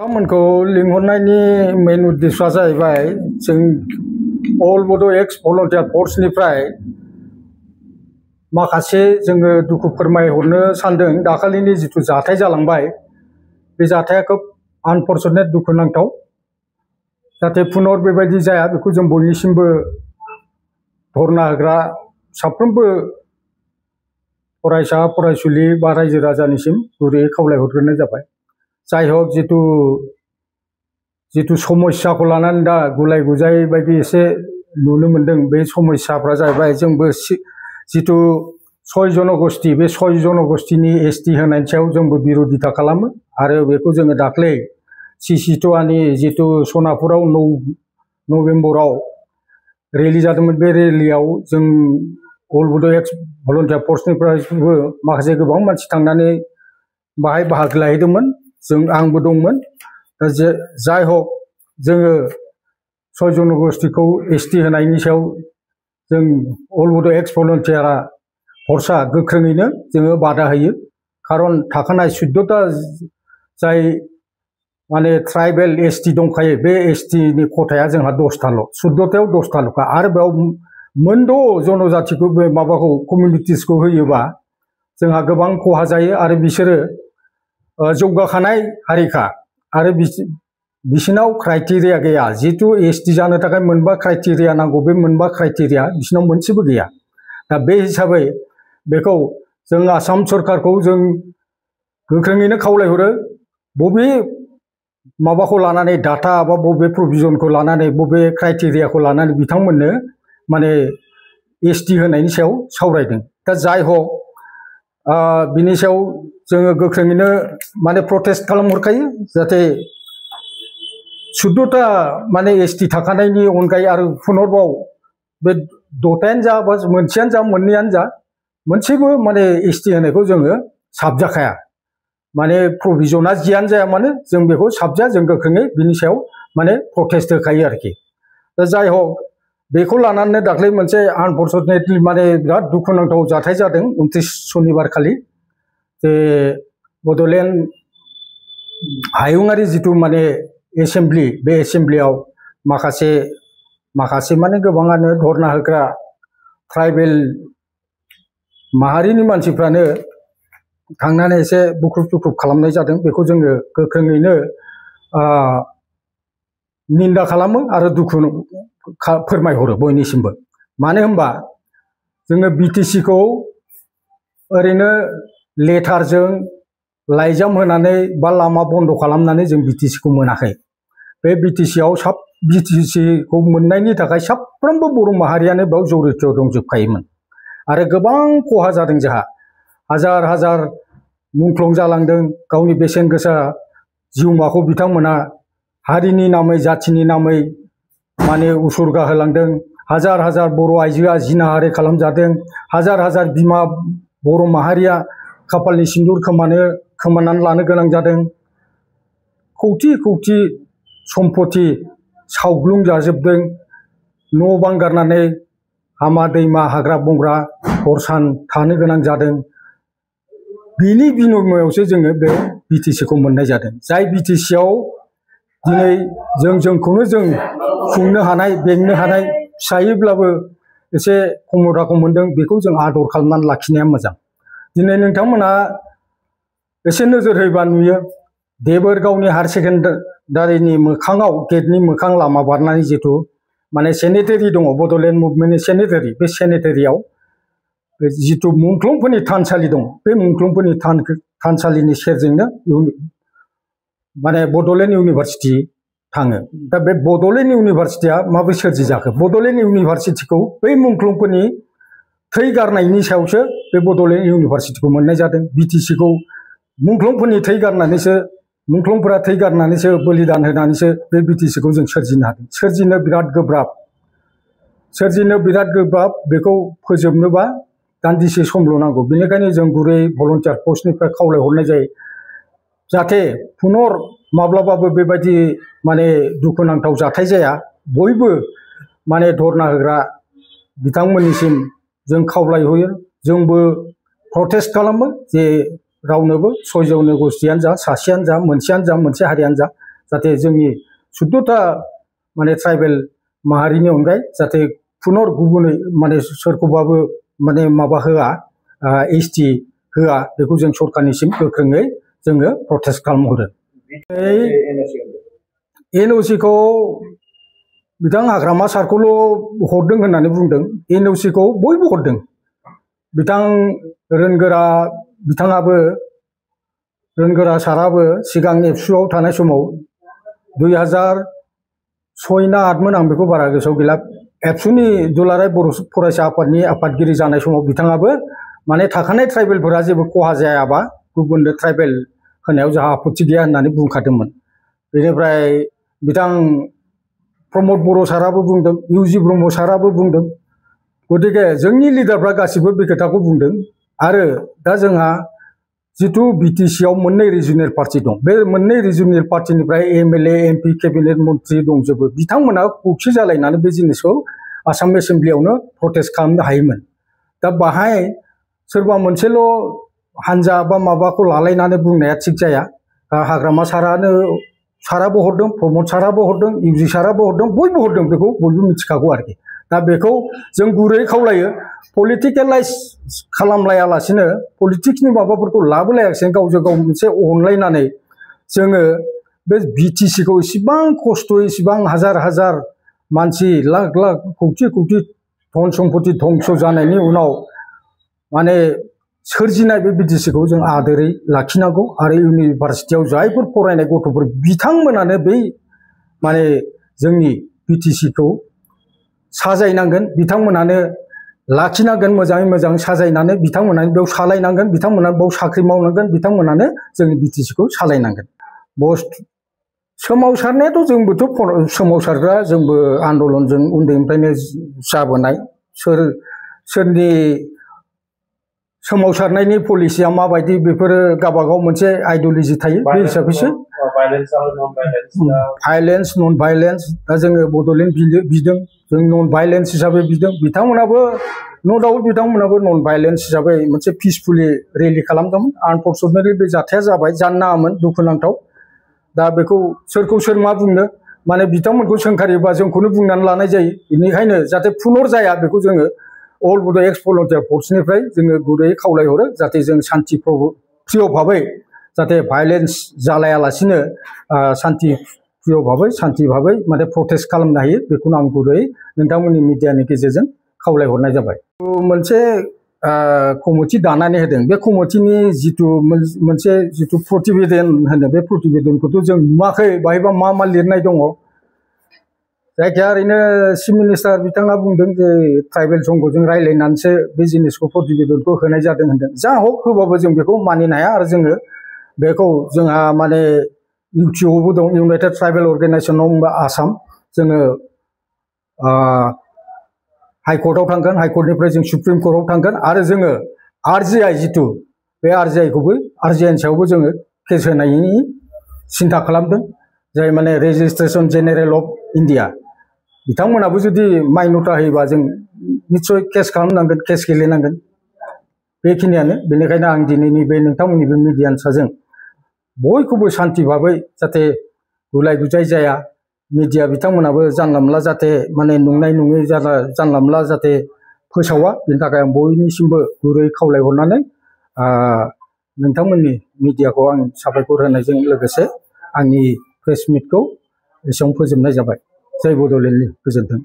बिथांमोनखौ लिंहरनायनि मेन उद्देश्यआ जाहैबाय जों अल बड' एक्स भलन्टियार फर्सनिफ्राय माखासे जोङो दुखु फोरमायहरनो सानदों। दाखालिनि जिथु जाथाय जालांबाय बे जाथाया खोब आनफर्चुनेट दुखुनांथाव। जाहाथे पुनर बेबायदि जाया बेखौ जों बयनिसिमबो धरना होग्रा साफ्रोमबो फरायसा फरायसुलि बा रायजो राजानिसिम गुरैयै खावलायहरग्रोनाय जाबाय। जाय हक जिथु समस्याखौ लानानै दा गुलाय गुजाय बायदि एसे नुनो मोनदों। बे समस्याफ्रा जाहैबाय जोंबो जिथु 6 जनगोष्ठी बे 6 जनगोष्ठीनि एसटि होनायनि सायाव जोंबो बिरोधिता खालामो आरो बेखौ जोङो दाख्लै सिसिटुवानि जिथु सनापुराव 9 नभेम्बराव रेलि जादोंमोन। बे रेलियाव जों अल बड' एक्स भलन्टियार फर्सनिफ्रायबो माखासे गोबां मानसि थांनानै बाहाय बाहागो लाहैदोंमोन। आंबो दंमोन। जाय हक जोङो 6 जनगोष्ठीखौ एसटि होनायनि सायाव जों अल बड' एक्स भलन्टियार फर्सआ गोख्रोङैनो जोङो बादा होयो। खारन थाखानाय 14टा जाय माने ट्राइबेल एसटि दंखायो बे एसटिनि खथाया जोंहा 10टाल', 14टायाव 10टाल'खा। आरो बेयाव मोनद' जनजातिखौ बे माबाखौ कमिउनिटिसखौ होयोबा जोंहा गोबां खहा जायो। आरो बिसोरो जौगाखानाय हारिखा आरो बिसिनाव क्राइटेरिया गैया। जितु एसटि जानो थाखाय मोनबा क्राइटेरिया नांगौ, बे मोनबा क्राइटेरिया बिसिनाव मोनसेबो गैया। दा बे हिसाबै बेखौ जों आसाम सरकारखौ जों गोख्रोङैनो खावलायहरो, बबे माबाखौ लानानै डाटा बा बबे प्रभिजनखौ लानानै बबे क्राइटेरियाखौ लानानै बिथांमोननो माने एसटि होनायनि सायाव सावरायदों। दा जाय हक बिनि सायाव जोङो गोख्रोङैनो माने प्रटेस्ट खालामहरखायो। जाहाथे 14टा माने एसटि थाखानायनि अनगायै आरो पुनरबाव बे 10टायानो जा बा मोनसेयानो जा मोननैयानो जा मोनसेबो माने एसटि होनायखौ जोङो साबजाखाया। माने प्रभिजना जियानो जाया मानो जों बेखौ साबजा, जों गोख्रोङै बिनि सायाव माने प्रटेस्ट होखायो आरोखि। दा जाय हक बेखौ लानानै दाख्लै मोनसे आनफर्चुनेटलि माने बिराद दुखुनांथाव जाथाय जादों 29 सनिबार खालि। जे बड'लेण्ड हायुङारि जिथु माने एसेमब्लि, बे एसेमब्लियाव माखासे माने गोबाङानो धरना होग्रा ट्राइबेल माहारिनि मानसिफ्रानो थांनानै एसे बुख्रुब खालामनाय जादों। बेखौ जोङो गोख्रोङैनो निन्दा खालामो आरो दुखु फोरमायहरो बयनिसिमबो। मानो होनबा जोङो बिटिसिखौ ओरैनो लेटारजों लाइजाम होनानै बा लामा बन्द खालामनानै जों बिटिसिखौ मोनाखै। बे बिटिसिखौ मोननायनि थाखाय साफ्रोमबो बर' माहारियानो बेयाव जरित दंजोबखायोमोन। आरो गोबां खहा जादों जोंहा। हाजार हाजार मुंख्लं जालांदों। गावनि बेसेन गोसा जिउमाखौ बिथांमोना हारिनि नामै जाथिनि नामै माने उसुरगा होलांदों। हाजार हाजार बर' आइजोआ जिनाहारि खालामजादों। हाजार हाजार बिमा बर' माहारिया खाफालनि सिन्दुर खोमानानै लानो गोनां जादों। कौटि कौटि सम्पति सावग्लुं जाजोबदों। न' बां गारनानै हामा दैमा हाग्रा बंग्रा हर सान थानो गोनां जादों। बिनि बिनिमयआवसो जोङो बे बिटिसिखौ मोननाय जादों। जाय बिटिसिआव दिनै जोंखौनो जों खुंनो हानाय, बेंनो हानाय फिसायैब्लाबो एसे खमथाखौ मोनदों। बेखौ जों आदर खालामनानै लाखिनाया मोजां। दिनै नोंथांमोना एसे नोजोर होयोबा नुयो, देबोरगावनि हायार सेकेन्डारिनि मोखाङाव गेटनि मोखां लामा बारनानै जिथु माने सेनेटारि दङ, बड'लेण्ड मुभमेन्टनि सेनेटारि, बे सेनेटारियाव जिथु मुंख्लंफोरनि थानसालि दं, बे मुंख्लंफोरनि थानसालिनि सेरजोंनो माने बड'लेण्ड इउनिभारसिटि थाङो। दा बे बड'लेण्ड इउनिभारसिटिया माबोरै सोरजिजाखो? बड'लेण्ड इउनिभारसिटिखौ बै मुंख्लंफोरनि थै गारनायनि सायावसो बे बड'लेण्ड इउनिभारसिटिखौ मोननाय जादों। बिटिसिखौ मुंख्लंफोरनि थै गारनानैसो, मुंख्लंफोरा थै गारनानैसो बलिदान होनानैसो बे बिटिसिखौ जों सोरजिनो हादों। सोरजिनो बिराद गोब्राब। बेखौ फोजोबनोबा दान्दिसे समल' नांगौ। बेनिखायनो जों गुरै भलन्टियार फर्सनिफ्राय खावलायहरनाय जायो, जाहाथे पुनर माब्लाबाबो बेबायदि माने दुखुनांथाव जाथाय जाया। बयबो माने धरना होग्रा बिथांमोननिसिम जों खावलायहरो। जोंबो प्रटेस्ट खालामो जे रावनोबो 6 जनगोष्ठीयानो जा, सासेयानो जा, मोनसेयानो जा, मोनसे हारियानो जा, जाहाथे जोंनि 14टा माने ट्राइबेल माहारिनि अनगायै जाहाथे पुनर गुबुनै माने सोरखौबाबो माने माबा होआ ST होआ बेखौ जों सरकारनिसिम गोख्रोङै जोङो प्रटेस्ट खालामहरो। NOC खौ बिथां हाग्रामा सारखौल' हरदों होननानै बुंदों। NOC खौ बयबो हरदों। बिथां रोनगोरा साराबो सिगां एबसुआव थानाय समाव 2006 ना 8मोन आं बेखौ बारा गोसोआव गैला। एबसुनि दुलाराय बर' फरायसा आफादनि आफादगिरि जानाय समाव बिथाङाबो माने थाखानाय ट्राइबेलफोरा जेबो खहा जायाबा गुबुननो ट्राइबेल होनायाव जोंहा आपत्ति गैया होननानै बुंखादोंमोन। बेनिफ्राय बिथां प्रमद बर' साराबो बुंदों, UG ब्रह्म साराबो बुंदों। गतिके जोंनि लिडारफ्रा गासिबो बे खोथाखौ बुंदों। आरो दा जोंहा जिथु BTC आव मोननै रिजनेल पार्टी दं, बे मोननै रिजनेल पार्टीनिफ्राय MLA, MP, केबिनेट मन्थ्रि दंजोबो। बिथांमोना खौसे जालायनानै बे जिनिसखौ आसाम एसेम्ब्लियावनो प्रटेस्ट खालामनो हायोमोन। दा बाहाय सोरबा मोनसेल' हानजा बा माबाखौ लालायनानै बुंनाया थिग जाया। हाग्रामा साराबो हरदों, प्रमद साराबो हरदों, UG साराबो हरदों, बयबो हरदों, बेखौ बयबो मिथिखागौ आरोखि। दा बेखौ जों गुरै खावलायो, पलिटिकेलाइज खालामलायालासिनो, पलिटिक्सनि माबाफोरखौ लाबोलायालासिनो गावजों गाव मोनसे अनलायनानै जोङो बे BTC खौ इसिबां खस्थ'यै इसिबां हाजार हाजार मानसि लाख लाख कौटि कौटि धन सम्पति धंस जानायनि उनाव माने सोरजिनाय बे BTC खौ जों आदोरै लाखिनांगौ। आरो इउनिभारसिटियाव जायफोर फरायनाय गथ'फोर बिथांमोनानो बै माने जोंनि BTC खौ साजायनांगोन, बिथांमोनानो लाखिनांगोन, मोजाङै मोजां साजायनानै बिथांमोनानो बेयाव सालायनांगोन, बिथांमोनानो बेयाव साख्रि मावनांगोन, बिथांमोनानो जोंनि BTC खौ सालायनांगोन। सोमावसारनायाथ' जोंबोथ' सोमावसारग्रा, जोंबो आन्दलनजों उन्दैनिफ्रायनो जाबोनाय। सोरनि सोमावसारनायनि पलिसिया माबायदि बेफोरो गावबागाव मोनसे आइडिय'लजि थायो, बे हिसाबैसो भायलेन्स नन भायलेन्स। दा जोङो बड'लेण्ड बिदों, जों नन भायलेन्स हिसाबै बिदों। बिथांमोनाबो नो डाउट बिथांमोनाबो नन भायलेन्स हिसाबै मोनसे पिसफुलि रेलि खालामदोंमोन। आनफर्चुनेटलि बे जाथाया जाबाय, जानो नाङामोन, दुखुनांथाव। दा बेखौ सोरखौ सोर मा बुंनो, माने बिथांमोनखौ सोंखारियोबा जोंखौनो बुंनानै लानाय जायो। बेनिखायनो जाहाथे पुनर जाया बेखौ जोङो अल बड' एक्स भलन्टियार फर्सनिफ्राय जोङो गुरैयै खावलायहरो, जाहाथे जों सान्थि प्रिय भाबै जाहाथे भायलेन्स जालायालासिनो सान्थि प्रिय भाबै सान्थि भाबै माने प्रटेस्ट खालामनो हायो, बेखौनो आं गुरैयै नोंथांमोननि मिडियानि गेजेरजों खावलायहरनाय जाबाय। मोनसे कमिटि दानानै होदों। बे कमिटिनि मोनसे प्रतिवेदन होनो, बे प्रतिवेदनखौथ' जों नुवाखै, बाहायबा मा लिरनाय दङ। जायखिया ओरैनो चिफ मिनिस्टार बिथाङा बुंदों जे ट्राइबेल संघजों रायज्लायनानैसो बे जिनिसखौ प्रतिवेदनखौ होनाय जादों होनदों। जा हक होबाबो जों बेखौ मानिनो हाया। आरो जोङो बेखौ जोंहा माने UTOआवबो दं, United tribal organisation of Assam. जोङो हाइकर्टआव थांगोन, हाइकर्टनिफ्राय जों सुप्रिम कर्टआव थांगोन। आरो जोङो RGI जिथु बे RGIनि सायावबो जोङो केस होनायनि सिन्था खालामदों, जाय माने रेजिस्ट्रेसन जेनेरेल अफ इन्डिया। बिथांमोनाबो जुदि मान्यता होयोबा जों निस्सय केस खालामनांगोन, केस गेलेनांगोन। बेखिनियानो। बेनिखायनो आं दिनैनि बे नोंथांमोननि बे मिडियानि साजों बयखौबो सान्थि भाबै जाहाथे गुलाय गुजाय जाया, मिडिया बिथांमोनाबो जानला मोनला जाहाथे माने नंनाय नङै जानला मोनला जाहाथे फोसावा, बेनि थाखाय आं बयनिसिमबो गुरै खावलायहरनानै नोंथांमोननि मिडियाखौ आं साबायखर होनायजों लोगोसे आंनि प्रेस मिटखौ एसेयावनो फोजोबनाय जाबाय। जय बड'लेण्डनि गोजोन्थों।